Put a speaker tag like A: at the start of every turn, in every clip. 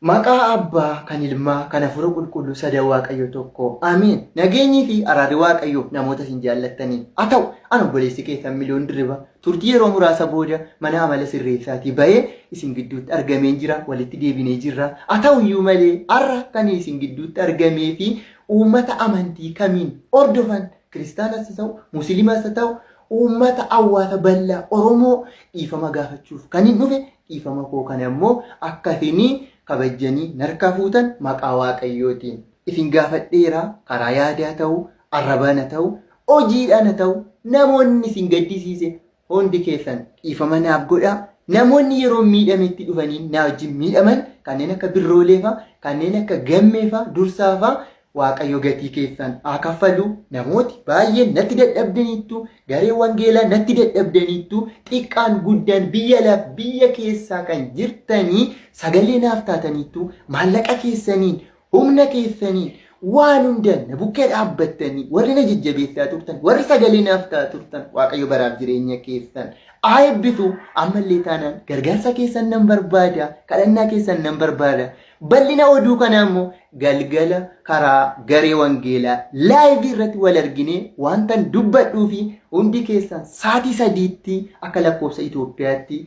A: Maqaa Abbaa, kan Ilmaa, kan Hafuura Qulqulluu sadan Waaqayyo tokko. Ameen. Nageenyii fi araarri Waaqayyoo namoota isin jaallattaniif haa ta'u. An obboleessi keessan Miliyoon Dirriba turtii yeroo muraasa booda mana amala sirreessaatii bahee isin gidduutti argameen jira, walitti deebinee jirra. Haa ta'u iyyuu malee har'a kan isin gidduutti argamee fi uummata amantii kamiin hordofan kiristaanas haa ta'u, musliimas haa ta'u, uummata hawaasa bal'aa Oromoo dhiifama gaafachuuf kan hin dhufe Dhiifama koo kana immoo akka isin kabajjanii narkaa fuutan maqaa Waaqayyootiin isin gaafadheera, karaa yaadaa ta'u, arrabaan haa ta'u, hojiidhaan haa ta'u, namoonni isin gaddisiise hundi keessan dhiifama naaf godhaa. Namoonni yeroo miidhametti dhufanii na wajjin miidhaman kanneen akka Birroolee fa'a, kanneen akka Gammee fa'a, Dursaa fa'a Waaqayyo gatii keessan haa kaffalu. Namooti baay'een natti dadhabdaniittu, garee wangeelaa natti dadhabdaniittu, xiqqaan guddaan biyya alaaf biyya keessaa kan jirtanii sagalee naaf taataniittu, maallaqa keessaniin, humna keessaniin, waan hundaan na bukkee dhaabbattanii warri na jajjabeessaa turtan, warri sagalee naaf ta'aa turtan, Waaqayyo baraaf jireenya keessan haa eebbisu. Ammallee taanaan gargaarsa keessan nan barbaada, kadhannaa keessan nan barbaada. Bal'ina oduu kanaa immoo galgala karaa garee wangeelaa live irratti wal arginee wantan dubbadhuu fi hundi keessan sa'aatii sadiitti akka lakkoofsa Itoophiyaatti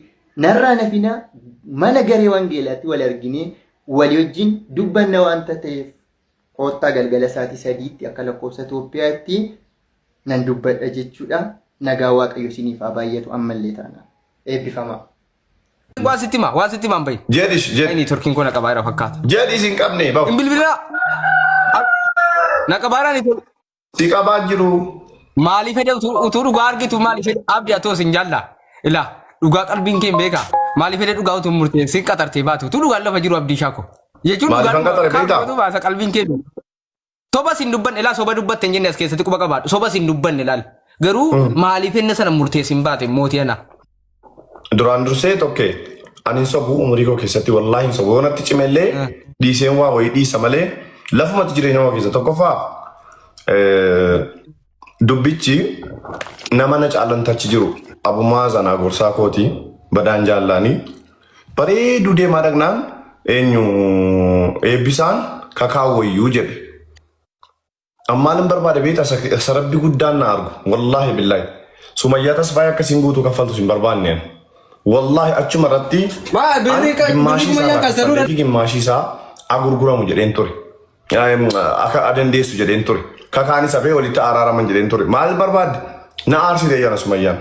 A: narraa nafinaa mana garee wangeelaatti wal arginee walii wajjin dubbanna wanta ta'eef koottaa galgala sa'aatii sadiitti akka lakkoofsa Itoophiyaatti nan dubbadha jechuudha. Nagaa Waaqayyo isiniif haa baay'atu ammallee taanaan. Eebbifamaa.
B: Waan sitti himaa, waan sitti himaan bahi.
C: Jedhish jedhi.
B: Inni turkiin kun na qabaa jira fakkaata.
C: Jedhi sin qabne bahu.
B: Hin bilbilaa. Na qabaa jira
C: Si qabaa jiru.
B: Maaliif fedhe utuu dhugaa argitu maaliif fedhe abdi atoo sin jaalla. Ilaa dhugaa qalbiin kee hin beekaa. Maaliif fedhe dhugaa utuu hin murteessin qaxartee baatu. Utuu dhugaan lafa jiru abdii shaako. Jechuun
C: Maaliif
B: dhugaan
C: an qaxare beektaa?
B: utuu baasa qalbiin kee beeka. Soba sin dubbanne ilaa soba dubbatte hin jenne as keessatti quba qabaadhu. Soba sin dubbanne ilaal. Garuu maaliif inni sana murteessin baate mootii ana.
C: Duraan dursee tokke ani hin sobu umurii koo keessatti wallaahi hin sobu. Yoo natti cimellee dhiiseen waa wayii dhiisa malee lafumatti jireenya koo keessa tokkoffaa dubbichi nama na caalantachi jiru abumaa zanaa gorsaa kooti badaan jaallaanii bareeduu deemaa dhaqnaan eenyu eebbisaan kakaa wayyuu jedhe. Ammaan hin barbaade beekta isa rabbi guddaan na argu wallaahi billaahi sumayyaa tasfaayee akkasiin guutuu kaffaltu hin barbaanne ani. Wallaahi achuma irratti
D: Maa birrii
C: an gimmaashii isaa
D: birrii
C: irraa
D: kasaruu
C: kaffallee fi gimmaashii isaa agurguramu jedheen ture. Akka adandeessu jedheen ture. Kakaanis hafee walitti araaraman jedheen ture. Maal barbaadde? Na aarsite yana sumayyaan.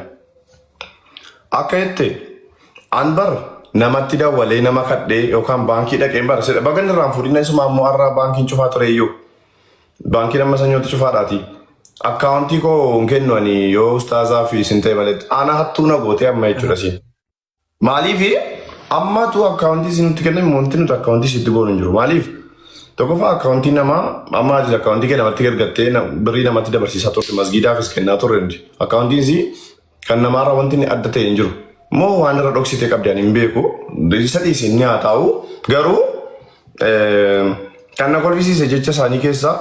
C: Akka jette an bar namatti dawwalee nama kadhee yookaan baankii dhaqeen bara sedha bagan irraan fuudhina isuma ammoo har'a baankiin cufaa ture iyyuu. Baankiin amma sanyootti cufaadhaati. Akkaawuntii koo hin kennu ani yoo ustaazaa fi isin ta'e malee ana hattuu na gootee amma jechuudha siin. Maaliif ammatu akkaawuntii isinitti kenname wanti nuti akkaawuntii sitti goonu hin jiru. Maaliif tokkoffaa akkaawuntii namaa amma ati akkaawuntii kee namatti gargattee birrii namatti dabarsiisaa turte masgiidaafis kennaa turre nuti. Akkaawuntiin sii kan namaarraa wanti inni adda ta'e hin jiru. Moo waan irra dhoksite qabdi ani hin beeku. Isa dhiisi inni haa taa'u garuu Kan na kolfisiise jecha isaanii keessaa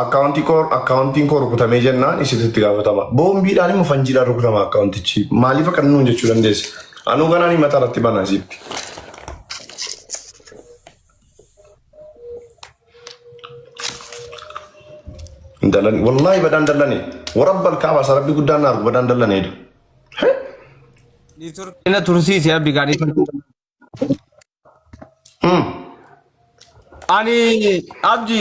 C: akkaawuntii koo akkaawuntiin koo rukutamee jennaan isitu itti gaafatama. Boombiidhaan immoo fanjiidhaan rukutama akkaawuntichi. Maaliif akka nuun jechuu dandeessa? Anuu ganaan himata irratti bana isitti. Dallani wallaahi badaan dallani. Warabbal kaaba isa rabbi guddaan na argu badaan dallaneedha.
B: Inni tursiise abdi gaanii. Ani abdi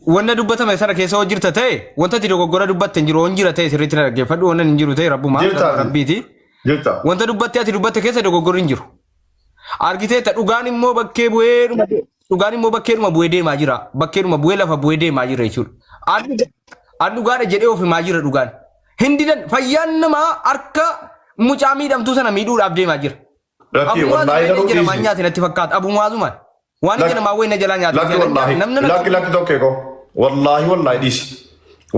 B: wanna dubbatame sana keessa hoo jirta ta'e wanta ati dogoggora dubbatte hin jiru hoon jira ta'e sirriitti na dhaggeeffadhu wannan hin jiru ta'e rabbumaa
C: Jirta ati.
B: rabbiiti.
C: Jirta.
B: Wanta dubbatte ati dubbatte keessa dogoggorri hin jiru. Argiteetta dhugaan immoo bakkee bu'ee dhuma dhugaan immoo bakkee dhuma bu'ee deemaa jira. Bakkee dhuma bu'ee lafa bu'ee deemaa jira jechuudha. An dhugaadha jedhee of himaa jira dhugaan. Hin didan fayyaan namaa harka mucaa miidhamtuu sana miidhuudhaaf deemaa jira.
C: Lakki
B: Abu Muaz
C: wallaahi
B: illee
C: garuu
B: ija namaa
C: dhiisi.
B: nyaate natti fakkaata. Abu Muazumaan. Waan ija
C: Lakki
B: namaa wayii na jalaa nyaate.
C: lakki wallaahi
B: Namni
C: lakki lakki tokkee koo wallaahi wallaahi dhiisi.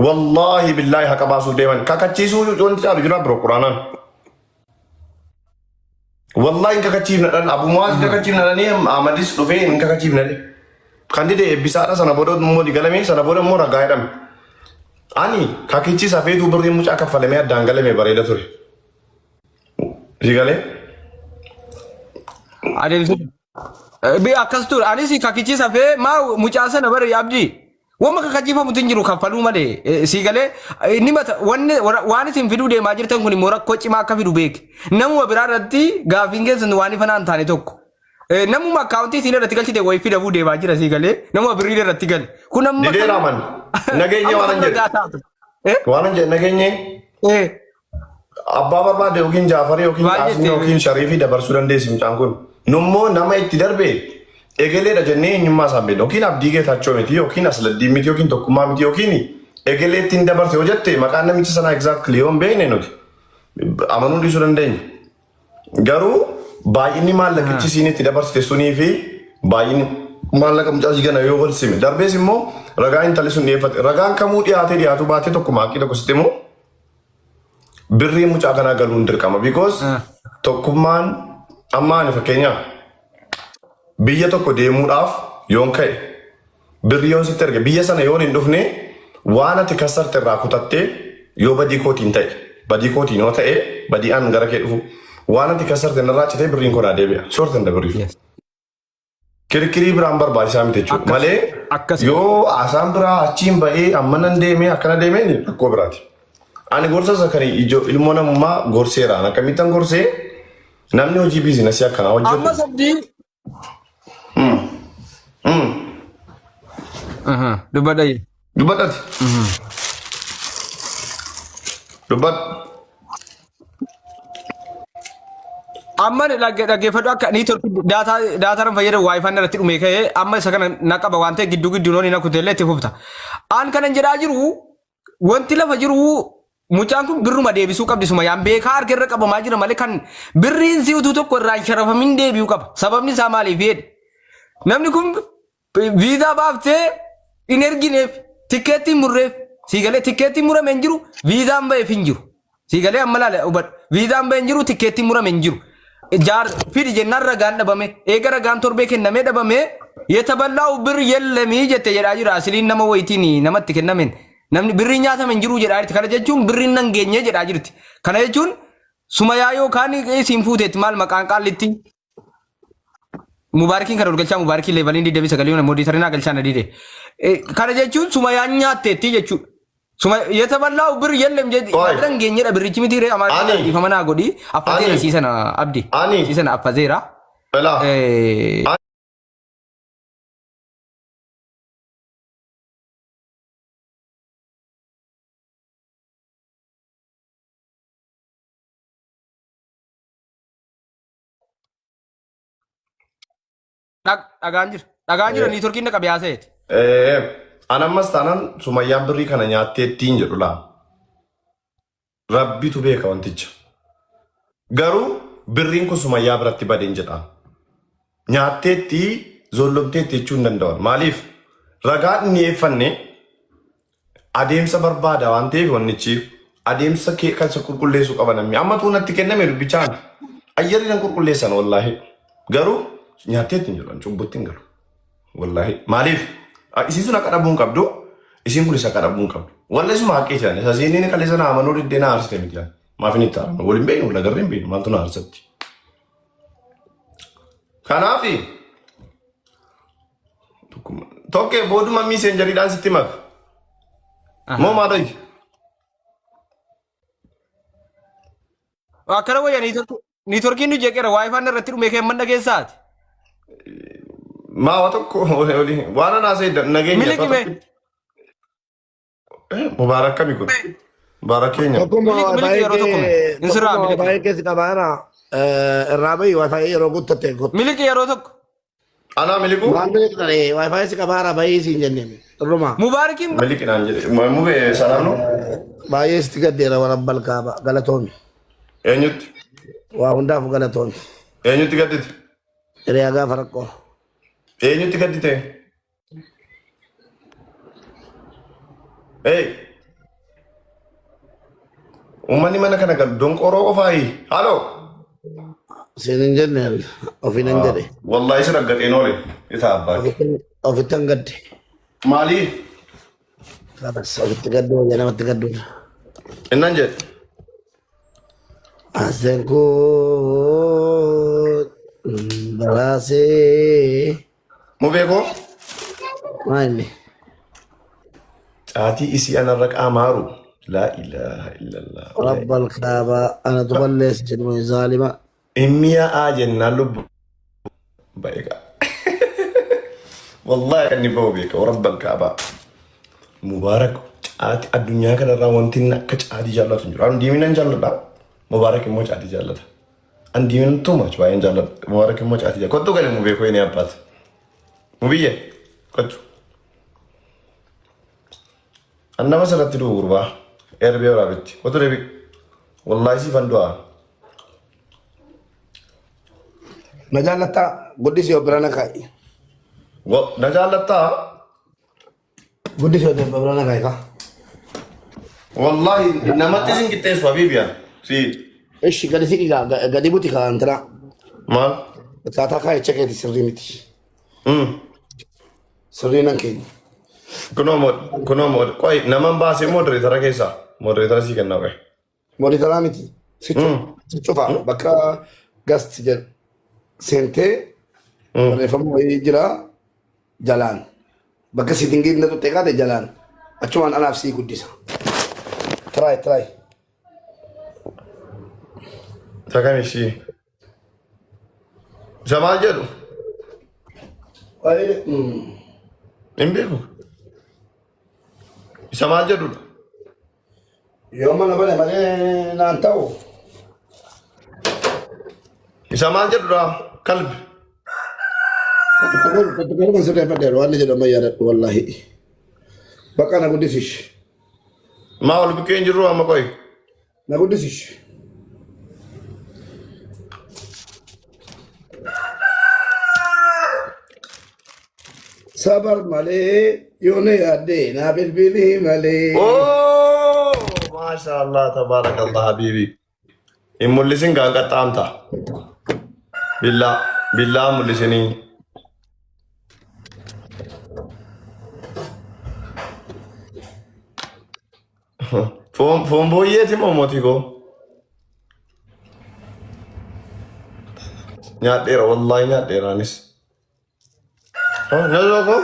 C: Wallaahi billaahi haqa baasuuf deeman kakachiisuu wanti caalu jira biro quraanaan. Wallaahi hin kakachiifna dhan Abu Muaz hin kakachiifna dhanii Ahmadis dhufee hin kakachiifna dhe. Kan dide eebbisaadha sana booda immoo galame sana booda immoo ragaa jedhame. Ani kakichi safeetuu birrii mucaa kaffalamee addaan galame bareeda ture. Si galee?
B: Adeemsa. Akkas ture. Anis kakichiisa fee maa mucaa sana bara abdii. Wamma kakachiifamutu hin jiru kaffaluu malee sii galee inni mata wanni waan isin fiduu deemaa jirtan kun immoo rakkoo cimaa akka fidu beeki. Namuma biraa irratti gaaffiin keessan waan ifa naan taane tokko. Namuma akkaawuntii isin irratti galchite wayii fidamuu deemaa jira sii galee namuma birriin irratti gale. Kun amma
C: Dideera man. Nageenye
B: amma
C: waan
B: kan
C: hin jedhe.
B: ragaa taatu. Eh?
C: Waan hin jedhe nageenye
B: Eh.
C: abbaa barbaade yookiin Jaafarii yookiin
B: Maal
C: Qaasimii
B: jettee?
C: yookiin Shariifii dabarsuu dandeessi mucaan kun. Nummoo nama itti darbe egeleedha jennee eenyummaa isaan beekna. Yookiin Abdii Geetaachoo miti yookiin Asladdiin miti yookiin Tokkummaa miti yookiin egelee ittiin dabarte yoo jette maqaan namicha sanaa exactly yoo hin beekne nuti amanuu dhiisuu dandeenya. Garuu baay'inni maallaqichi isiin itti dabarsite sunii fi baay'inni maallaqa mucaa isii kana yoo wal sime darbees immoo ragaa intalli sun dhiyeeffate ragaan kamuu dhiyaatee dhiyaatu baatee tokko maaqqii tokko sitti immoo birrii mucaa kanaa galuun dirqama because tokkummaan amma ani fakkeenyaaf biyya tokko deemuudhaaf yoon ka'e birrii yoon sitti erge biyya sana yoon hin dhufne waan ati kassarte irraa kutattee yoo badii kootiin ta'e badii kootiin yoo ta'e badii an gara kee dhufu waan ati kassarte narraa citee birriin koo naa deebi'a soortan da birriif.
B: Yes.
C: Kirkirii biraan barbaachisaa miti jechuudha.
B: Akkas.
C: Malee
B: Akkas.
C: yoo haasaan biraa achiin ba'ee amma nan deemee akkana deemee rakkoo biraati. Ani gorsa isa kan ijoo ilmoo namummaa gorseera. Akkamittan gorsee namni hojii biizinasii akkanaa hojjetu.
B: Amma sabdii. Dubbadha.
C: Dubbadhati. Dubbadhu.
B: Amma dhaggeeffadhu akka niitoorkii daataa daataan fayyadamu waayifaan irratti dhume ka'ee amma isa kana na qaba waan ta'e gidduu gidduun horii na kuteellee itti fufta. Aan kanan jedhaa jiru wanti lafa jiru mucaan kun birruma deebisuu qabdi sumayaan beekaa harka irra qabamaa jira malee kan birriin si utuu tokko irraa hin sharafamin deebi'uu qaba. Sababni isaa maaliif jedhe namni kun viizaa baaftee hin ergineef tikkeettiin murreef siigalee tikkeettiin murame hin jiru viizaan ba'eef hin jiru. Siigalee amma laala hubadhu viizaan ba'e hin jiru tikkeettiin murame hin jiru. Jaar fidi jennaan ragaan dhabame eega ragaan torbee kennamee dhabame yetaballaa bir yellemii jette jedhaa jira asiliin nama wayitiin namatti kennameen namni birrii nyaatame hin jiru jedhaa jirti kana jechuun birriin nan geenye jedhaa jirti kana jechuun sumayaa yookaan isiin fuuteetti maal maqaan qaallitti Mubaarakiin kan ol galchaa mubaarakiin leevaliin 29 yoona moodiitarinaa galchaa na dide. Kana jechuun sumayaan nyaatteetti jechuudha. Suma yetaballaa bir yellem jedhi
C: Oi.
B: biran geenyedha birrichi miti ree amaan
C: Ani.
B: dhiifama naa godhi affazeera
C: Ani.
B: siisana abdi
C: Ani.
B: siisana affazeera.
C: Elaa.
B: Dhagaan jira dhagaan jira niitorkiin na qabe haasayeeti.
C: An ammas taanaan sumayyaan birrii kana nyaatteettiin jedhu laa. Rabbitu beeka wanticha. Garuu birriin kun sumayyaa biratti badeen jedha. Nyaatteetti zollomteetti jechuu hin danda'an. Maaliif? Ragaan inni eeffanne adeemsa barbaada waan ta'eef wannichi adeemsa kee kan isa qulqulleessuu qaba namni. Amma tuu natti kenname dubbichaan ayyarri nan qulqulleessan wallaahi. Garuu nyaatteetti hin jedhu cubbutti hin galu. Wallaahi maaliif? Isiin sun akka dhabuu hin qabdu. Isiin kunis akka dhabuu hin qabdu. Walla isuma haqqii jedhan. Isa isiin inni kaleessa na amanuu diddee na aarsite miti. Maaf inni itti aarama? Waliin beeknu wal agarree hin beeknu maaltu na aarsatti? Kanaafi tokkee booduma miiseenjariidhaan sitti maka. Moo maal hoyi?
B: Akkana wayya niitworkiin nu jeqeera waayifaan irratti dhume kee mana dhageessaati.
C: Maa waa tokko olii waan anaa seedda nageenya.
B: Miliki mee.
C: Mubaarak kami kun? Mubaarak keenya.
D: Tokkummaa
B: Miliki miliki
D: waayifaayi
B: yeroo tokko mee.
D: kee
B: Hin sirraa
D: tokkummaa
B: miliki.
D: waayifaayi kee si qabaana irraa bahi waayifaayi yeroo guuttatte kottu.
B: Miliki yeroo tokko.
C: Anaa miliquu?
D: Maal miliki ta'e waayifaayi si qabaara bahii siin jenneen irruma
B: Mubaarakiin
C: Miliqi naan jedhe. Mubee salaam nu?
D: baay'ee sitti gaddeera warabbal kaaba galatoomi
C: Eenyutti?
D: waa hundaaf galatoomi
C: Eenyutti gaddite?
D: hiriyaa gaafa rakkoo.
C: Eenyutti gaddite? Hey! Uummanni mana kana galu donqoroo qofaayi. Halo!
D: Siin hin jenne ofiin hin jedhe.
C: Wallahi si raggaxeen oole. Isa abbaa kee.
D: Ofitti hin gadde.
C: Maalii?
D: Kanas ofitti gaddu wayya namatti gadduun.
C: Innan jedhe.
D: Aseen kun. Baraasee.
C: Mubee koo
D: Maal inni?
C: caatii isii anarra qaamaaru. Laa ilaaha illallah.
D: Rabbal kaabaa anatu balleessa jedhu zaalima.
C: Inni yaa'aa jennaan lubbu ba'e gaa. Wallahi kan inni ba'u beeka rabbal kaabaa. Mubaarak caatii addunyaa kanarraa wanti inni akka caatii jaallatu hin jiru. Ani diiminan jaalladha. Mubaarak immoo caatii jaallata. Ani diiminan too much baay'een jaalladha. Mubaarak immoo caatii jaallata. Kottu gali mubee koo inni abbaati. Mubiyye kottu. An nama sirratti du'u gurbaa. Erbee waraabetti. Kottu deebi. Wallahi siifan du'a.
D: Na jaallattaa guddisii of bira na kaa'i.
C: Na jaallattaa?
D: Guddisii of bira na kaa'i kaa.
C: Wallahi namatti sin qixxeessu habiibiya. Si
D: Ishi gadi siqi gaa gadi buti kaa antana.
C: maal?
D: Akkaataa kaa'icha keeti sirrii miti. Sirrii nan keenya.
C: Kunoo mod kunoo mod qoy naman baasee moderator keessaa moderator sii kennaa qoy.
D: Moderator miti. Si cufa bakka gast jedhu seentee barreeffama wayii jira jalaan. Bakka setting na tuttee kaate jalaan. Achumaan anaaf sii guddisa. Try try.
C: Isa kam ishii? Isa maal jedhu? Hin beeku. Isa maal jedhudha?
D: Yoo mana bane malee naan ta'u.
C: Isa maal jedhudha? Kalbi.
D: Protocol kan sirreeffadheeru waan inni jedhu amma yaadadhu wallaahi. Bakka na guddisish.
C: Maa ol bukkee hin jirru amma qoy.
D: Na guddisish. Sabar malee yoo na yaadde naa bilbilii malee.
C: Oh, maasha Allah, tabaarakallah habibi. Hin mul'isin gaan qaxxaamta. Billaa, billaa mul'isinii. Foon booyyeeti moo mootii koo? Nyaadheera, wallaahi nyaadheera anis. Nyaata koo?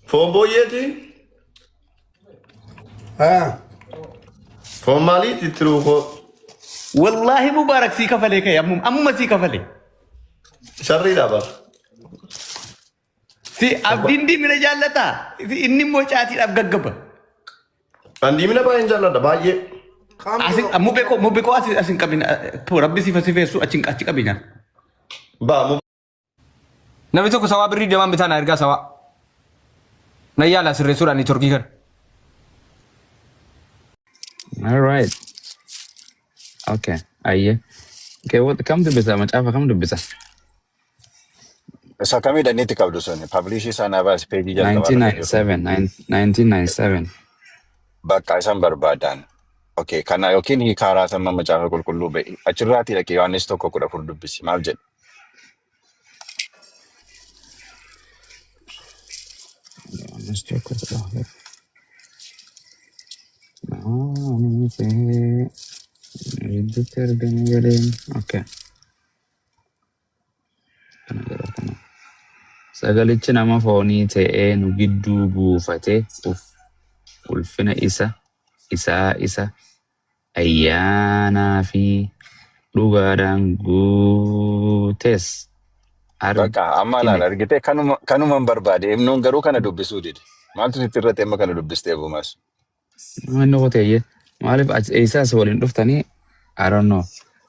C: Foon booyyeeti?
D: Ah,
C: Foon maaliiti tiruu koo?
E: Wallaahi Mubaarak sii kafalee ka'e ammuma ammuma sii kafalee.
C: Sharriidha bara.
E: Si abdiin diimina jaallataa? Inni immoo caatiidhaaf gaggaba.
C: An diimina baay'een jaalladha baay'ee.
D: Qaamni
E: Asin mubee koo mubee koo asin asin qabin rabbi si fasifeessu achi achi qabina.
C: Ba mu
B: Namni tokko sawaa birrii deemaan bitaa na ergaa sawaa. Na yaala sirreessuudhaan neetworkii kana.
F: All right. Okay. Ayyee. Keewwata kam dubbisa? Macaafa kam dubbisa?
G: Isa kamidha inni itti qabdu sun? Publish isaa naa baasi peejii jalqabaa irra kan jiru.
F: 1997. 1997.
G: Bakka isan barbaadan. Okay, kana yookiin hiikaaraa sama macaafa qulqulluu ba'i. Achirraatii dhaqee Yohaannis 1:14 dubbisi. Maal jedhe?
F: Yohaannis 1:14. Namoonni ta'ee gidduutti argame galeen. Okay. Kana gara kana. Sagalichi nama foonii ta'ee nu gidduu buufate uf ulfina isa isaa isa ayyaanaa fi dhugaadhaan guutes
G: Bakka amma laala
F: argine.
G: argite kanuma kanuman barbaade ibnuun garuu kana dubbisuu dide. Maaltu sitti irratti amma kana dubbistee buumas?
F: Inni qoteeyye maaliif achi eessaas waliin dhuftanii I don't know.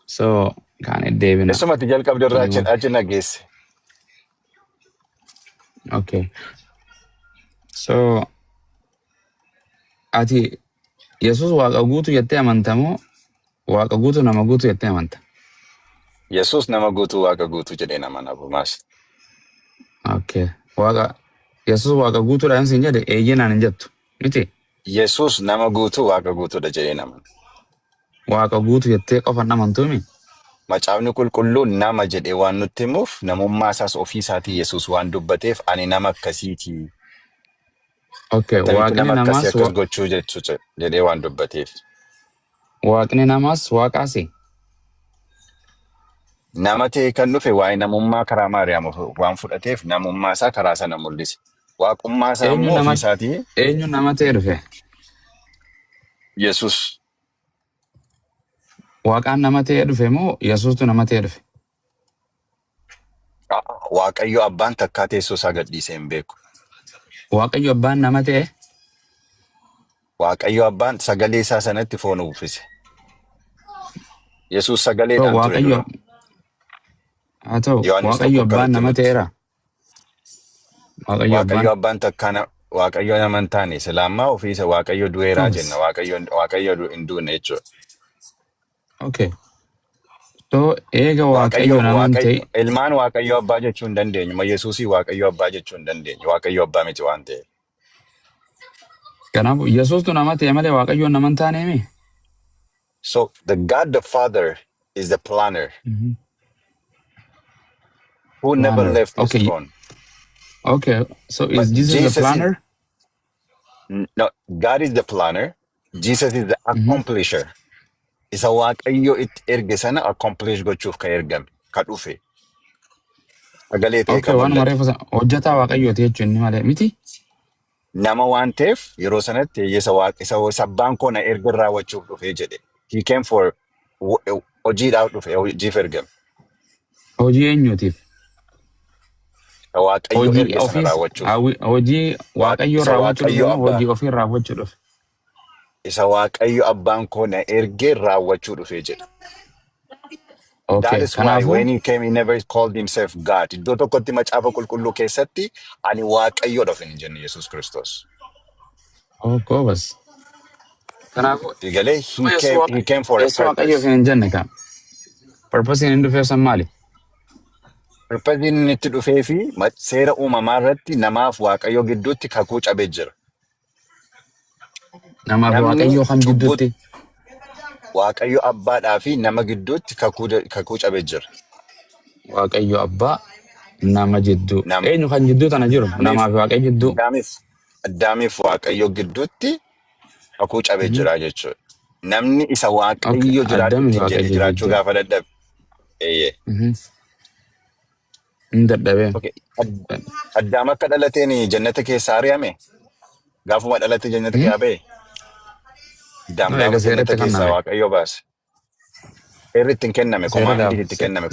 F: So kaan deebina.
G: Isumatti jalqabde irraa achi achi na geesse.
F: Okay. So ati Yesuus waaqa guutuu jettee amanta moo waaqa guutuu nama guutuu jettee amanta?
G: Yesuus nama guutuu waaqa guutuu jedhee nama na buumas.
F: Okay. Waaqa Yesuus waaqa guutuudha yoo siin jedhe eeyyee naan hin jettu. Miti
G: Yesuus nama guutuu waaqa guutuudha jedhee nama.
F: waaqa guutuu jettee qofa hin amantuumi?
G: Macaafni qulqulluun nama jedhee waan nutti himuuf namummaa isaas ofii isaatii Yesuus waan dubbateef ani nama akkasiiti.
F: Okay.
G: Attamitti
F: Waaqni
G: nama akkasii
F: namaas
G: akkas gochuu jechu jedhee waan dubbateef.
F: Waaqni namaas waaqaasi?
G: Nama ta'e kan dhufe waa'ee namummaa karaa Maariyaam waan fudhateef namummaa isaa karaa sana mul'ise. Waaqummaa isaa
F: Eenyu
G: immoo ofii
F: nama
G: isaatii
F: eenyu nama ta'ee dhufe?
G: Yesus.
F: Waaqaan nama ta'ee dhufe moo Yesuustu nama ta'ee dhufe?
G: Waaqayyo abbaan takkaa teessoo isaa gadhiisee hin beeku.
F: Waaqayyo abbaan nama ta'e?
G: Waaqayyo abbaan sagalee isaa sanatti foon uffise. Yesus
F: So
G: sagaleedhaan ture
F: Waaqayyo
G: dura.
F: haa ta'u
G: Yohaannis
F: Waaqayyo
G: 1 akka
F: abbaan
G: nutti
F: nama
G: himutti.
F: ta'eera. Waaqayyo abbaan
G: Waaqayyo abbaan takkaa Waaqayyo nama hin taane silaammaa ofiisa Waaqayyo du'eeraa
F: Thomas.
G: jenna. Waaqayyo hin duune jechuudha.
F: Okay. So eega
G: Waaqayyo
F: Waaqayyo nama hin
G: Waaqayyo
F: ta'e
G: ilmaan Waaqayyo abbaa jechuu hin dandeenyu. Ma Yesuusii Waaqayyo abbaa jechuu hin dandeenyu. Waaqayyo abbaa miti waan ta'eef.
F: Kanaafuu Yesuustu nama ta'e malee Waaqayyoon nama hin taaneemi?
G: So the God the Father is the planner who never
F: Planner.
G: left his throne.
F: Okay. So
G: But
F: is Jesus the
G: Jesus is
F: planner?
G: No, God is the planner. Jesus is the accomplisher. Isa Waaqayyo itti erge sana accomplish gochuuf ka ergame, ka dhufe, sagalee ta'e
F: Okay,
G: ka
F: waanuma
G: mul'ate.
F: reefu sana hojjetaa Waaqayyooti jechuun inni malee miti?
G: Nama waan ta'eef yeroo sanatti isa Waaqa isa abbaan koo na erga raawwachuuf dhufe jedhe. He came for hojiidhaaf dhufe, hojiif ergame.
F: Hojii eenyuutiif?
G: Isa Waaqayyo
F: Hojii
G: erge sana
F: ofiis
G: raawwachuuf.
F: Hojii Waaqayyoo
G: Isa
F: raawwachuu dhufe
G: Waaqayyo
F: moo
G: abbaa
F: hojii ofii raawwachuu dhufe?
G: Isa Waaqayyo abbaan koo na erge raawwachuu dhufe jedhe. That is why
F: Kanaafuu
G: when he came, he never called himself God. Iddoo tokkotti macaafa qulqulluu keessatti ani Waaqayyoodha of hin jenne Yesuus Kiristoos.
F: Oh, goobas. Kanaafuu
G: Galee he came for a
F: Yesuus Waaqayyo
G: purpose.
F: of hin jenne kam? Purpose inni dhufeef san maali?
G: Purpose inni itti dhufee fi seera uumamaa irratti namaaf Waaqayyo gidduutti kakuu cabee jira.
F: Namaaf
G: Namni
F: Waaqayyoo kam
G: cubbuu
F: gidduutti?
G: Waaqayyo abbaadhaa fi nama gidduutti kakuu cabee jira.
F: Waaqayyo abbaa nama jidduu.
G: Nam
F: Eenyu kan jidduu tana jiru? Namaa fi Waaqayyo jidduu.
G: Addaamiif Waaqayyo gidduutti kakuu cabee jira jechuudha. Namni isa Waaqayyo jiraadhu
F: Addaamiif
G: ittiin jedhe
F: Waaqayyo
G: jiraachuu
F: jidduu.
G: gaafa dadhabe. Eeyyee.
F: Hin dadhabee.
G: Okay. Addaam akka dhalateen jannata keessaa ari'ame. Gaafuma dhalate jannata keessaa ba'e. Addaam
F: No,
G: gaafa
F: eega
G: jannata
F: seeratti
G: keessaa
F: kenname.
G: Waaqayyo baase. Seerri ittiin kenname,
F: Seera
G: commandii
F: gaaf
G: itti kenname.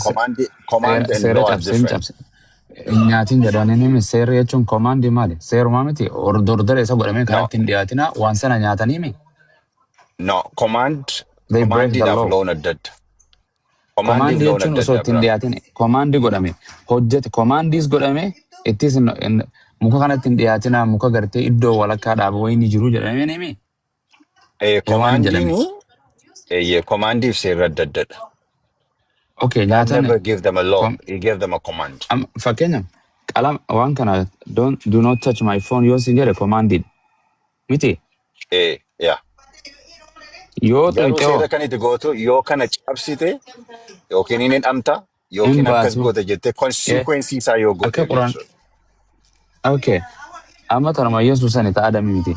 G: Command and
F: seera
G: law are
F: cabse hin
G: different.
F: cabse. Nyaatiin jedhanii nimi seerri jechuun commandii maali? Seerumaa miti ordora isa godhamee
G: No,
F: kanatti hin dhiyaatina waan sana nyaatanii mi?
G: no, command
F: They break the
G: commandiidhaaf
F: law.
G: lawn adda adda. Commandiif
F: Commandii
G: lawn
F: jechuun
G: adda
F: osoo
G: adda
F: ittiin
G: bira.
F: dhiyaatin commandii godhame hojjete commandiis godhame ittis muka kanatti hin dhiyaatina muka gartee iddoo walakkaa dhaaba wayini jiru jedhamee nimi yoo waan hin jedhame.
G: Commandiin eeyyee commandiif seerri adda addadha.
F: Okay,
G: God
F: nyaatan
G: never gave them a law. He gave them a command.
F: Fakkeenya qalam waan kana don't do not touch my phone yoo sin jedhe commanded miti
G: Yeah.
F: yoo
G: Garuu
F: tuqxe hoo
G: seera kan itti gootu yoo kana cabsite yookiin hin hidhamta
F: hin
G: yookiin akkas
F: baatu.
G: goota jettee consequence isaa yoo
F: Akka
G: goote
F: quraan
G: jechuudha.
F: Okay, amma tanuma Yesuus ani ta'a adamii miti.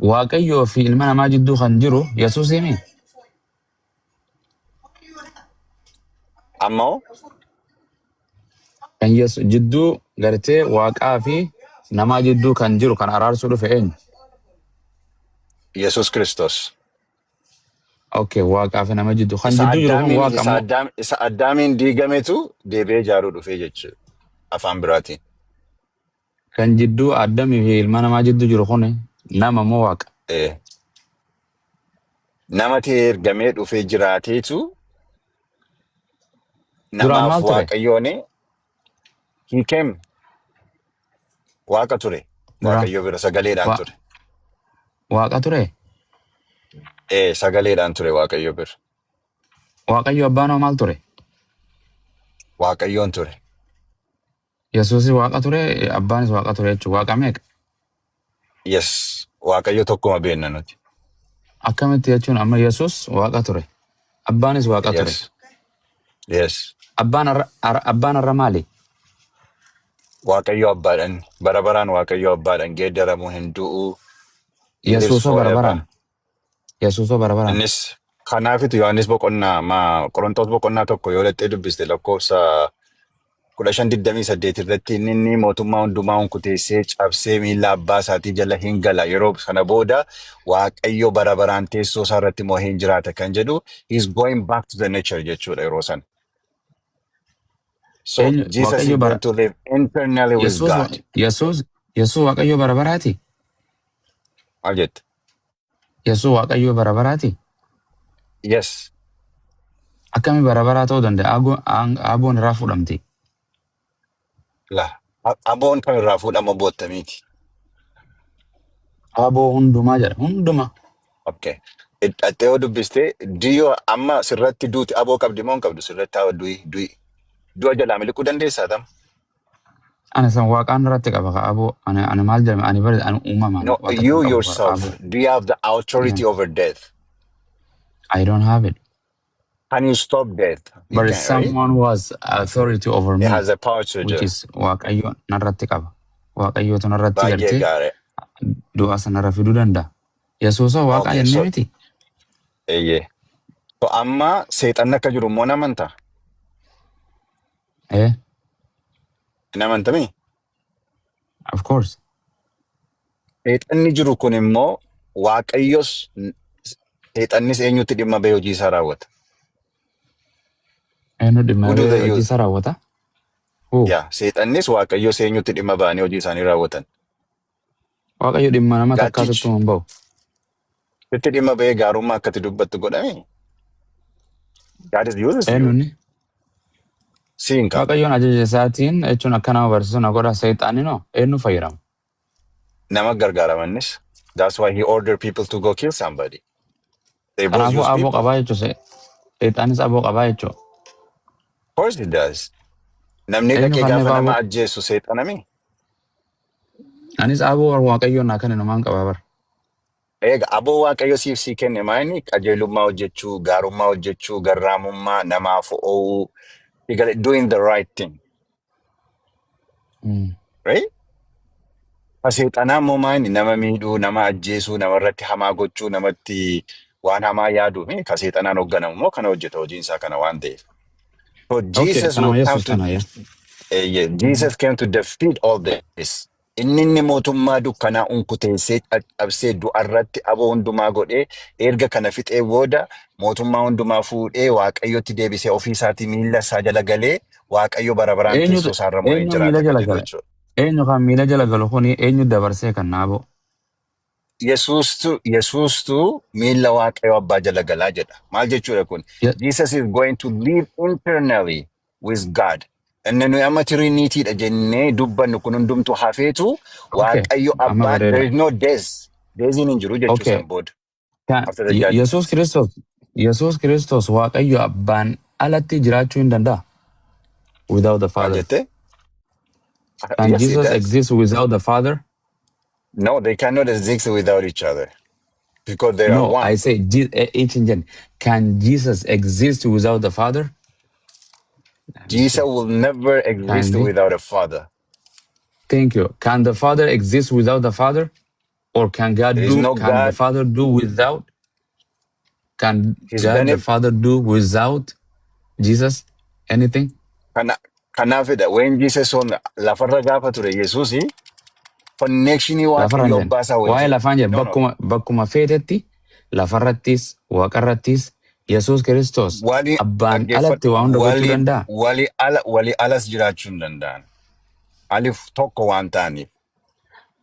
F: Waaqayyoo fi ilma namaa jidduu kan jiru Yesuus himi.
G: Ammoo
F: Kan Yesu jidduu gartee waaqaa fi namaa jidduu kan jiru kan araarsuu dhufe eenyu?
G: Yesuus Kiristoos.
F: Okay, waaqaa fi nama jidduu kan
G: Isa
F: jidduu jiru kun
G: addaamiin
F: waaqa
G: isa
F: moo
G: addaam isa addaamiin diigametu deebi'ee ijaaruu dhufee jechuudha. Afaan biraatiin.
F: Kan jidduu addamii fi ilma namaa jidduu jiru kun nama moo waaqa?
G: Nama ta'ee ergamee dhufee jiraateetu
F: Duraan
G: namaaf
F: maal ture?
G: Waaqayyoon he came waaqa ture.
F: Duraan
G: Waaqayyo bira sagaleedhaan ture.
F: Waaqa ture?
G: Sagaleedhaan ture Waaqayyo bira.
F: Waaqayyo abbaan hoo maal ture?
G: Waaqayyoon ture.
F: Yesuusis waaqa ture, abbaanis waaqa ture jechuudha. Waaqa meeqa?
G: Yes. Waaqayyo tokkuma beekna nuti.
F: Akkamitti jechuun amma Yesuus waaqa ture. Abbaanis waaqa ture.
G: Yes.
F: Abbaan har'a maali?
G: Waaqayyo abbaadhaan bara baraan Waaqayyo abbaadhaan geeddaramuu hin du'u. He lives
F: Yesuusoo bara
G: forever.
F: baraan. Yesuusoo bara baraan.
G: Innis Kanaafitu Yohaannis boqonnaa ma Qorontos boqonnaa 1 yoo dhattee dubbiste, lakkoofsa 15:28 irratti inni mootummaa hundumaa hunkuteessee cabsee miilla abbaa isaatii jala hin gala. Yeroo sana booda Waaqayyo bara baraan teessoo isaa irratti mo'ee hin jiraata kan jedhu, he is going back to the nature jechuudha yeroo sana. So
F: Eenyu
G: Jesus is
F: Waaqayyo bara
G: going to live internally with
F: Yesuus
G: God.
F: Yesuus Waaqayyo bara baraati?
G: Maal jette?
F: Yesuus Waaqayyo bara baraati?
G: Yes.
F: Akkami bara baraa ta'uu danda'a? Aaboon irraa fuudhamti.
G: La. Aboon kan irraa fuudhama boottamiiti.
F: Aboo hundumaa jedha. Hundumaa.
G: Okay. Dhattee yoo dubbiste diyyoo amma sirratti duuti aboo qabdi moo hin qabdu? Sirratti haa du'i du'i. Du'a jalaa miliquu dandeessaa tam?
F: Ana san waaqaan irratti qaba ka aboo. Ani maal jedhame? Ani bari ani uumamaan
G: No,
F: waa takka
G: you
F: hin qabu bara
G: yourself,
F: aboo.
G: do you have the authority over death?
F: I don't have it.
G: Can you stop death? You
F: But
G: can't, right?
F: someone who has authority over
G: It
F: me,
G: has the power to
F: which
G: do.
F: is Waaqayyo narratti qaba. Waaqayyootu narratti
G: Baay'ee
F: gartee
G: gaarii.
F: du'a sanarra fiduu danda'a. Yesuusa Waaqaa
G: Okay,
F: jennee
G: so
F: miti.
G: eeyyee. So amma seexanni akka jiru immoo amantaa?
F: Eh,
G: Hin amantamii?
F: Of course.
G: Seexanni jiru kun immoo Waaqayyos seexannis eenyutti dhimma bahee hojii isaa raawwata?
F: Eenyu dhimma
G: Who do
F: bahee
G: they
F: hojii
G: use?
F: isaa raawwata? Who?
G: Yaa, seexannis Waaqayyos eenyutti dhimma bahanii hojii isaanii raawwatan?
F: Waaqayyo dhimma nama takkaatuttu
G: Gaattichi
F: hin bahu.
G: sitti dhimma bahee gaarummaa akkati dubbattu godhame. God is uses
F: Eenyu
G: you.
F: inni?
G: Siin qaba.
F: Waaqayyoon ajaja isaatiin jechuun akka nama barsiisu na godha. Seexanni noo eenyu fayyadama?
G: Nama gargaaramannis. That's why he ordered people to go kill somebody. They both
F: Kanaafuu
G: use
F: aboo
G: people.
F: qabaa jechuudha. Seexanis aboo qabaa jechuudha.
G: Of course he does. Namni
F: Eenyu
G: dhaqee
F: kanneef
G: gaafa nama
F: aboo?
G: Ajjeesu seexanami.
F: Anis aboo Waaqayyoon naa kenne namaan qabaa bara.
G: Eega aboo Waaqayyo siif sii kenne maayini? Qajeelummaa hojjechuu, gaarummaa hojjechuu, garraamummaa, namaaf ooluu, you got doing the right thing. Right? Seexanaa immoo maayini? Nama miidhuu, nama ajjeesuu, namarratti hamaa gochuu, namatti waan hamaa yaaduu fi ka seexanaan hoogganamu immoo kana hojjeta, hojiin isaa kana waan ta'eef. So Jesus
F: Kanama
G: will come
F: Yesuus
G: to
F: kana yaa.
G: Yeah, Jesus came to defeat all this. Inni mootummaa dukkanaa unkuteessee caccabsee du'arratti aboo hundumaa godhee erga kana fixee booda mootummaa hundumaa fuudhee Waaqayyotti deebisee ofii isaatii miilla isaa jala galee Waaqayyo bara baraan
F: Eenyutu
G: teessoo isaarra mo'ee
F: eenyu miila
G: jiraata kan
F: jala
G: jedhu
F: gala?
G: Jechuudha.
F: Eenyu kan miila jala galu kuni eenyu dabarsee kan naaboo?
G: Yesuustu miilla Waaqayyo abbaa jala galaa jedha. Maal jechuudha kun? Jesus is going to live internally with God. Inni nuyi amma Trinitydha jennee dubbannu kun hundumtu hafeetu Waaqayyo
F: Amma
G: abbaan
F: bareeda.
G: there is no death. Deathiin hin jiru jechuu san booda. After the judgment.
F: Yesuus Kiristoos Waaqayyo abbaan alatti jiraachuu hin danda'a? Without the
G: Maal
F: Father.
G: jette?
F: Can
G: Yes, he
F: Jesus
G: does.
F: Exist without the Father?
G: No, they cannot exist without each other because they are
F: No,
G: one.
F: I say each engine. Can Jesus exist without the Father? Let me
G: Jesus
F: see.
G: will never exist
F: Kindly.
G: Without a father.
F: Thank you. Can the Father exist without the Father? Or can God
G: There is
F: do
G: no
F: can the
G: God.
F: Father do without can
G: He's
F: God
G: done
F: the
G: it.
F: Father do without Jesus anything?
G: Kanaafidha. When Jesus on lafarra gaafa ture Yesuusi connectionii
F: Lafarra
G: Waaqayyo
F: hin jenne.
G: abbaa isaa
F: Waa'ee
G: wajjin.
F: lafaan jedhe.
G: No.
F: Bakkuma feetetti, lafarrattis waaqarrattis, Yesuus Kiristoos
G: Walii
F: abbaan
G: dhaggeeffadhu.
F: Alatti waa hunda gochuu
G: Walii
F: danda'a.
G: walii alas jiraachuu hin danda'an. Alif tokko waan ta'aniif.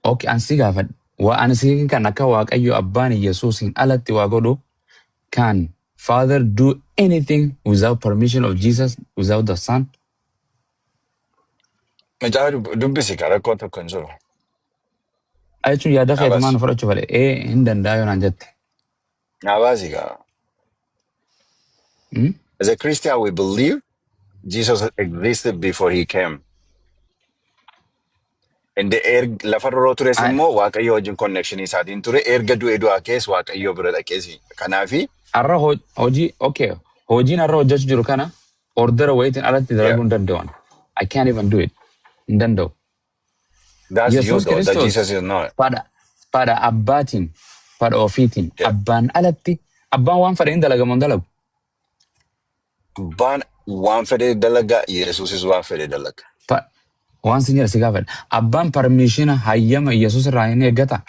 F: Okay, an si gaafadha. Waa ani si kan akka Waaqayyo abbaan Yesuusiin alatti waa godhu, can Father do anything without permission of Jesus, without the Son?
G: Macaafa dubbisi ka rakkoo tokko hin jiru.
F: Jechuun yaada keetumaan
G: Naabaasi.
F: Fudhachuu fedhe ee hin danda'a yoo naan jette.
G: Naabaasi ka. As a Christian, we believe Jesus existed before he came. Inni lafarra yeroo tures immoo Waaqayyo wajjin connection isaatiin ture. Erga du'e du'aa keessa Waaqayyo bira dhaqeesi. Kanaafi
F: Har'a hojii, okay, hojiin har'a hojjechuu jiru kana ordera wayitiin alatti dalaguu hin danda'u. I can't even do it. Hin danda'u.
G: That's you
F: Yesuus
G: though. That
F: Kiristoos
G: Jesus is not.
F: Fadha abbaatiin fadha ofiitiin abbaan alatti Abbaan waan fedhe hin dalaga moo hin dalagu?
G: Abbaan waan fedhe dalaga, Yesuusis waan fedhe dalaga.
F: Waan sin jedhe si gaafadha. Abbaan permission hayyama Yesuus irraa hin eeggata?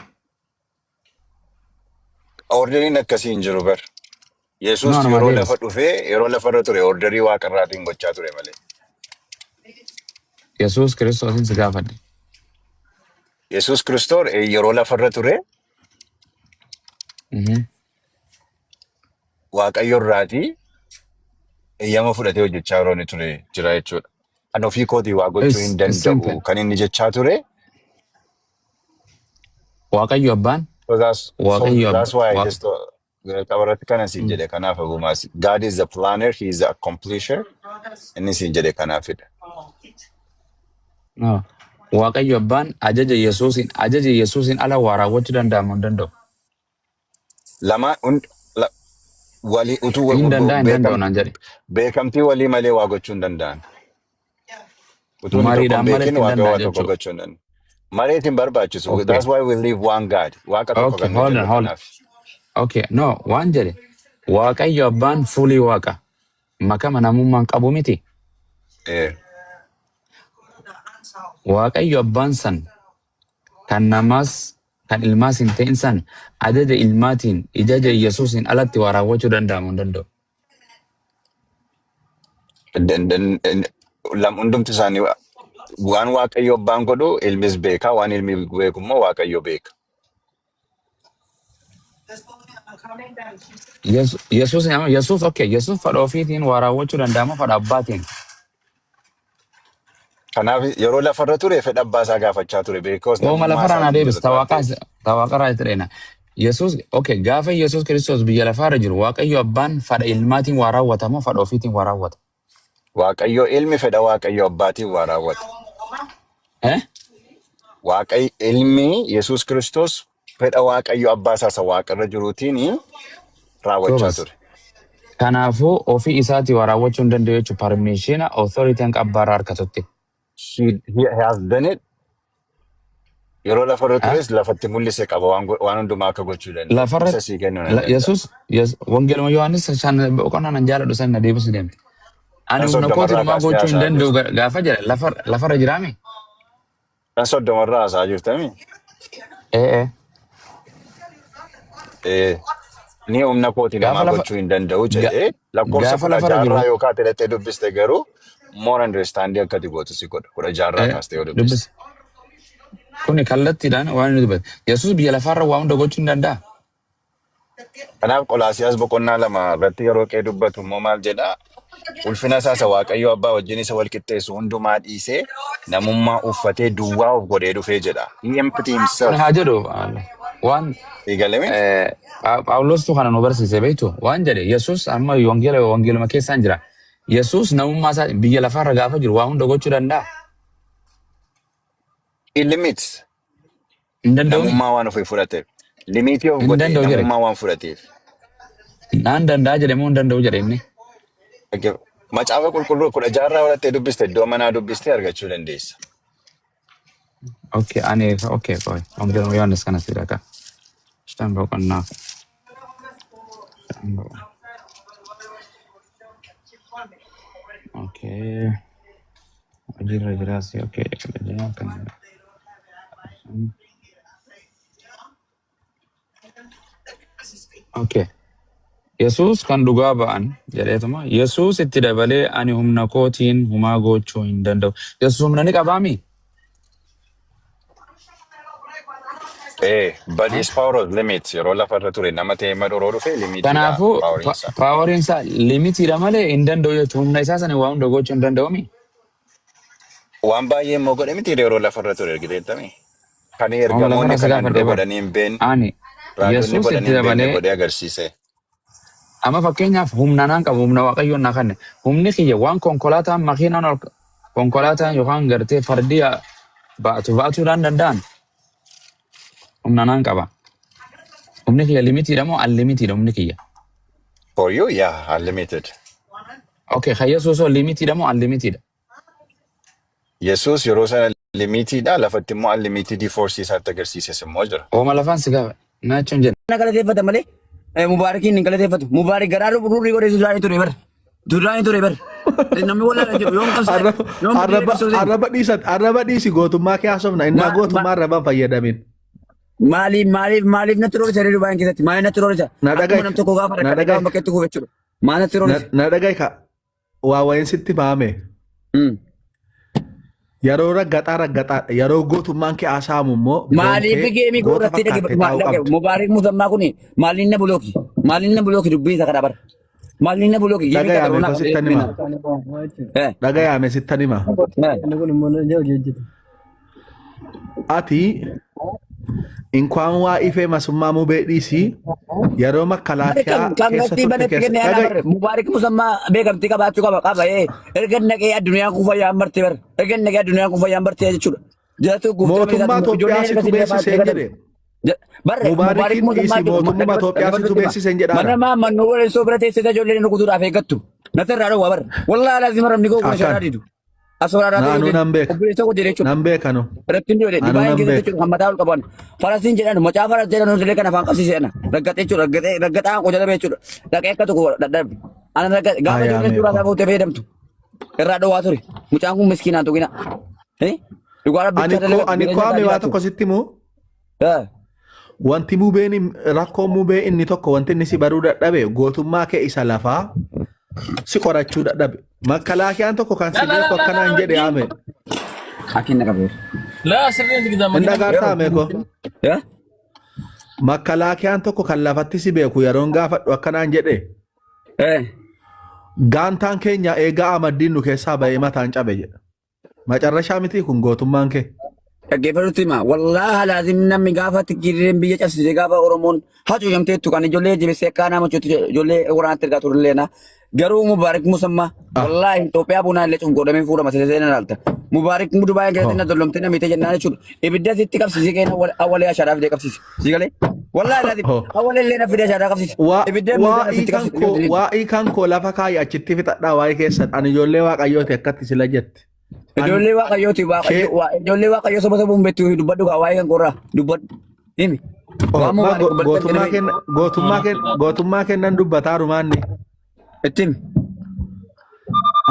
G: Orderiin akkasii hin jiru bar.
F: No,
G: Yesuus
F: anuma
G: yeroo
F: deebisa.
G: lafa dhufee yeroo lafarra ture orderii waaqarraatiin gochaa ture malee.
F: Yesuus Kiristoosin si gaafadhe.
G: Yesuus Kiristoos yeroo lafarra ture Waaqayyo irraatii eeyyama fudhatee hojjechaa yeroo inni ture jira jechuudha. Kan ofii kootii waa gochuu hin
F: It's
G: danda'u
F: simple.
G: kan inni jechaa ture.
F: Waaqayyo abbaan
G: So
F: Waaqayyo
G: that's why I just jalqaba irratti kana siin jedhe kanaaf abumaas. God is the planner, he is the accomplisher. Inni siin jedhe kanaafidha.
F: No. Waaqayyo abbaan ajaja Yesuusin ala waa raawwachuu danda'a moo hin danda'u?
G: Lama walii utuu
F: Hin danda'a hin danda'u
G: beekam,
F: naan jedhe.
G: beekamtii walii malee waa gochuu hin danda'an. Utuu inni tokko hin
F: Mariidhaan
G: beekin
F: malatti hin
G: Waaqayyo
F: danda'a
G: waa tokko
F: jechuudha.
G: gochuu hin danda'u. Mareet hin barbaachisu.
F: Okay.
G: That's why we live one God. Waaqa tokko
F: Okay,
G: kan nu
F: hold on,
G: jennu
F: hold on.
G: kanaaf.
F: Okay, no, waan jedhe Waaqayyo abbaan fuulii waaqa makama namummaan qabu miti. Waaqayyo abbaan san kan namaas kan ilmaas hin ta'in san ajaja ilmaatiin ijaja Yesuusin alatti waa raawwachuu danda'amu hin danda'u.
G: Hundumti isaanii waan Waaqayyo abbaan godhu ilmis beeka, waan ilmi beeku immoo Waaqayyo beeka.
F: Yesuus Yesuus okay Yesuus fedha ofiitiin waa raawwachuu danda'ama fedha abbaatiin.
G: Kanaaf yeroo lafarra ture fedha abbaa isaa gaafachaa ture because
F: Ooma
G: namummaa
F: lafarraa naa
G: isaatiin
F: deebis
G: jira waan ta'eef.
F: tawaaqarraa itti dheena. Yesuus okay gaafa Yesuus Kiristoos biyya lafaarra jiru Waaqayyo abbaan fedha ilmaatiin waa raawwata moo fedha ofiitiin waa raawwata?
G: Waaqayyo ilmi fedha Waaqayyo abbaatiin waa raawwata.
F: Eh?
G: Waaqayyo ilmi Yesuus Kiristoos fedha Waaqayyo abbaa isaa isa waaqarra jiruutiin raawwachaa
F: Goobas.
G: ture.
F: Kanaafuu ofii isaatii waa raawwachuu hin danda'u jechuun permission authority hanqa abbaarraa harkatutti.
G: He has done it. Yeroo lafarra
F: Eh?
G: tures lafatti mul'ise qaba waan hundumaa akka gochuu danda'u.
F: Lafarra
G: Isa sii kennuu nan danda'a.
F: Yesuus wangeeluma Yohaannis 5 boqonnaa nan jaaladhu san na deebisu deemte. Ani
G: Kan
F: humna kootiin
G: 30rraa
F: homaa
G: kaastee
F: gochuu hin
G: haasa'aa
F: danda'u
G: jirta.
F: gaafa jedhe lafarra jiraame.
G: Kan 30rraa haasa'aa jirtami.
F: Ee ee.
G: Ni humna kootiin
F: Gaafa
G: homaa
F: lafa
G: gochuu hin danda'u jedhee lakkoofsa
F: gaafa
G: kudha
F: lafarra jiru
G: jaarraa yoo kaate dhattee dubbiste garuu more understanding akka ati gootu si godha. 16rraa kaastee yoo dubbiste.
F: Dubbise. Kuni kallattiidhaan waan inni dubbate. Yesuus biyya lafaarra waa hunda gochuu hin danda'a.
G: Kanaaf Qolaasiyaas boqonnaa 2 irratti yeroo qee dubbatu immoo maal jedhaa? Ulfina isaa isa Waaqayyo Abbaa wajjin isa wal qixxeessu hundumaa dhiisee namummaa uffatee duwwaa of godhee dhufee jedha. He emptied
F: Kun
G: himself.
F: haa jedhu waan
G: Eegalame?
F: Phaawulostu kana nu barsiise beektu waan jedhe Yesuus amma wangeela wangeeluma keessaan jira. Yesuus namummaa isaa biyya lafaarra gaafa jiru waa hunda gochuu danda'a.
G: He limits.
F: Hin danda'umi.
G: Namummaa waan ofii fudhateef. Limitii of
F: Hin
G: godhe
F: danda'u jedhe.
G: namummaa waan fudhateef.
F: Naan danda'a jedhe moo hin danda'u jedhe inni.
G: Macaafa qulqulluu 16rraa fudhattee dubbiste iddoo manaa dubbistee argachuu dandeessa.
F: Okay, ani okay, qoy. Wangeeluma Yohaannis kana si dhaqa. 5 boqonnaa. 5 boqonnaa. Okay. Hojiirra jiraas okay. 16 kana. Okay. Yesuus kan dhugaa ba'an jedheetuma Yesuus itti dabalee ani humna kootiin humaa gochuu hin danda'u. Yesuus humna ni qabaami?
G: But his power was limits. Yeroo lafarra ture nama ta'ee madoroo dhufe limitiidha
F: Kanaafuu
G: poweriin isaa.
F: paawariin isaa limitiidha malee hin danda'u jechuudha. Humna isaa sana waa hunda gochuu hin danda'umi.
G: Waan baay'ee immoo godhe miti yeroo lafarra ture argiteettami. Kan
F: Ooma
G: ergamoonni
F: lafarra si
G: kanaan dura
F: gaafadhe bara.
G: godhanii hin beekne,
F: Ani
G: raajonni
F: Yesuus
G: godhanii
F: itti
G: hin beekne
F: dabalee
G: godhee agarsiise.
F: Amma fakkeenyaaf humna naan qabu humna Waaqayyoon naa kenne. Humni kiyya waan konkolaataan makiinaan ol konkolaataan yookaan gartee fardi baatu baatuudhaan danda'an humna naan qaba. Humni kiyya limitiidha moo unlimitiidha humni kiyya?
G: For you, yeah, unlimited.
F: Okay, kan Yesuus hoo limitiidha moo unlimitiidha?
G: Yesuus yeroo sana limitiidha, lafatti immoo unlimited force isaatti agarsiises immoo jira.
F: Ooma lafaan si gaafa. Naachuun jedha.
H: Na galateeffata malee Mubaarakiin hin galateeffatu. Mubaarak garaa rurrii godhee Sudaanii ture bar. Sudaanii ture bar. Namni wallaala jiru yoom qabsaa
I: Arraba
H: yoom biyya
I: arraba
H: qabsoo seenu.
I: arraba dhiisa arraba dhiisi gootummaa kee haasofna innaa gootummaa arrabaan fayyadamin.
H: Maaliif maaliif maaliif natti roorisa reedu baay'een keessatti maaliif natti roorisa?
I: Na
H: Akkuma
I: dhaga'i
H: nam tokko gaafa
I: na
H: rakkate
I: dhaga'i
H: gaafa bakkeetti kufe jechuudha. Maal natti roorisa?
I: na dhaga'i ka waa wayin sitti maame. Yeroo raggaxaa raggaxaadha. Yeroo gootummaan kee haasa'amu immoo
H: Maaliif
I: boontee
H: geemii
I: goota
H: goorratti dhage
I: fakkaattee taa'uu qabda.
H: Mubaarik Musammaa kuni maaliin na bulooki? Maaliin na bulooki dubbiin isa kana bara? Maaliin na bulooki? Geemii
I: Dhagayaame
H: qaxaroonaa
I: koo sittan hima. Dhagayaame sittan hima. Ati inkwaan waa ifee masummaa mubee dhiisii yeroo makalaakiyaa
H: Kan
I: keessa
H: galtii
I: turte
H: banatti
I: keessa
H: kenne ana
I: dhaga'i.
H: bare Mubaarik Musammaa beekamtii qabaachuu qaba qaba ee erga naqee addunyaan kun fayyaan barte bare erga naqee addunyaan kun fayyaan barte jechuudha. Jiraatu guuftee
I: Mootummaa Itoophiyaa situ beeksiseen jedhe.
H: Barre Mubaarik
I: Mubaarikiin
H: Musammaa
I: dhiisii
H: jedhu
I: mootummaa Itoophiyaa situ beeksiseen jedhaara.
H: mana maa mannoo waliin soo bira teessee ijoolleen rukutuudhaaf eeggattu. Natti irraa dhowwa barre. Wallaahi laazima rabni koo kun
I: Akkan.
H: sharaa didu. Asooraa
I: Naanuu nan beeka.
H: Obboleessa koo jedhe jechuudha.
I: Nan beekanu.
H: Irratti hin jedhe
I: Anuu
H: Dubaayin
I: nan
H: keessatti
I: beeka.
H: jechuudha kan mataa ol qaban. Farasiin jedhan macaa faras jedhan illee kan afaan qabsiise ana. Raggaxee jechuudha raggaxee raggaxaan qoca dhabe jechuudha. Dhaqee akka tokko dadhabe. Ana raggaxe gaafa ijoolleen
I: Ayaamee
H: suuraa
I: koo.
H: isaa fuutee fayyadamtu. Irraa dhowwaa ture. Mucaan kun miskiinaan tuqina. Dhugaa
I: Ani
H: rabbicha
I: koo ani koo ame waa tokko sitti himu. Wanti mubeen rakkoo mubee inni tokko wanti inni si baruu dadhabe gootummaa kee isa lafaa si qorachuu dadhabe. Makkalaakiyaan tokko kan si beeku akkanaan jedhe ame.
H: Akin na qabeera.
J: Laa sirriin digdama.
I: Hin dhagaartaa ame koo. Makkalaakiyaan tokko kan lafatti si beeku yeroon gaafadhu akkanaan jedhe. Gaantaan keenya eegaa amaddiin nu keessaa ba'ee mataan cabe jedha. Macarrashaa miti kun gootummaan kee.
H: Dhaggeeffatutti hima. Wallaahi laazim namni gaafa tikkiirreen biyya cabsite gaafa Oromoon hacuucamteettu kan ijoollee jibisee akka nama hojjetu ijoollee waraanatti ergaa turellee na. Garuu Mubaarik Musammaa wallaahi Itoophiyaa bunaa illee cuuf godhamee fuudhama seesee na laalta. Mubaarik Dubaay keessatti na dollomtee na miite jennaan jechuudha. Ibidda sitti qabsiisee keenya awwalee ashaadhaa fidee qabsiise. Si galee? Wallaahi laazim awwalee illee na fidee ashaadhaa qabsiise. Ibidda
I: Waa'ii
H: sitti
I: kan
H: qabsiise.
I: koo waa'ii kan koo lafa kaayi achitti fixadhaa waa'ee keessan ani ijoollee waaqayyooti akkatti sila jette. Ani
H: Ijoollee waaqayyooti
I: kee
H: waaqayyo ijoollee waaqayyo soba sobuun beektu dubbadhu gaa waa'ee kan qorraa dubbadhu himi.
I: oh,
H: Waan
I: ma
H: mubaarak bal'aan
I: gootummaa
H: kenname
I: kenna gootummaa kenna gootummaa kennan dubbataa rumaanni.
H: itti himi.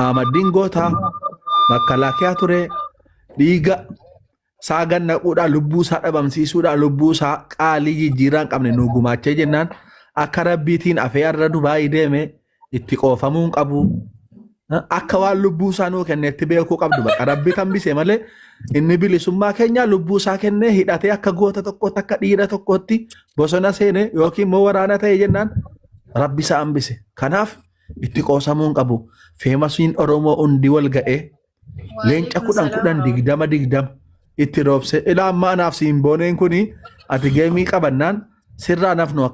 I: Ahmaddiin gootaa makalaakiyaa ture dhiiga isaa gad naquudhaan lubbuu isaa dhabamsiisuudhaan lubbuu isaa qaalii jijjiirraa hin qabne nu gumaachee jennaan akka rabbiitiin afee har'a Dubaayii deeme itti qoofamuu hin qabu. Akka waan lubbuu isaa nuu kenneetti beekuu qabdu bakka rabbi tambise malee inni bilisummaa keenya lubbuu isaa kennee hidhatee akka goota tokkootti akka dhiira tokkootti bosona seene yookiin immoo waraana ta'e jennaan rabbi isaa hambise. Kanaaf itti qoosamuu hin qabu. Feemasiin Oromoo hundi wal ga'ee leenca
K: Waalaikum
I: kudhan
K: salaam
I: kudhan digdama digdama itti roobse. Ilaa amma anaaf siin booneen kuni ati geemii qabannaan sirraa nafnu.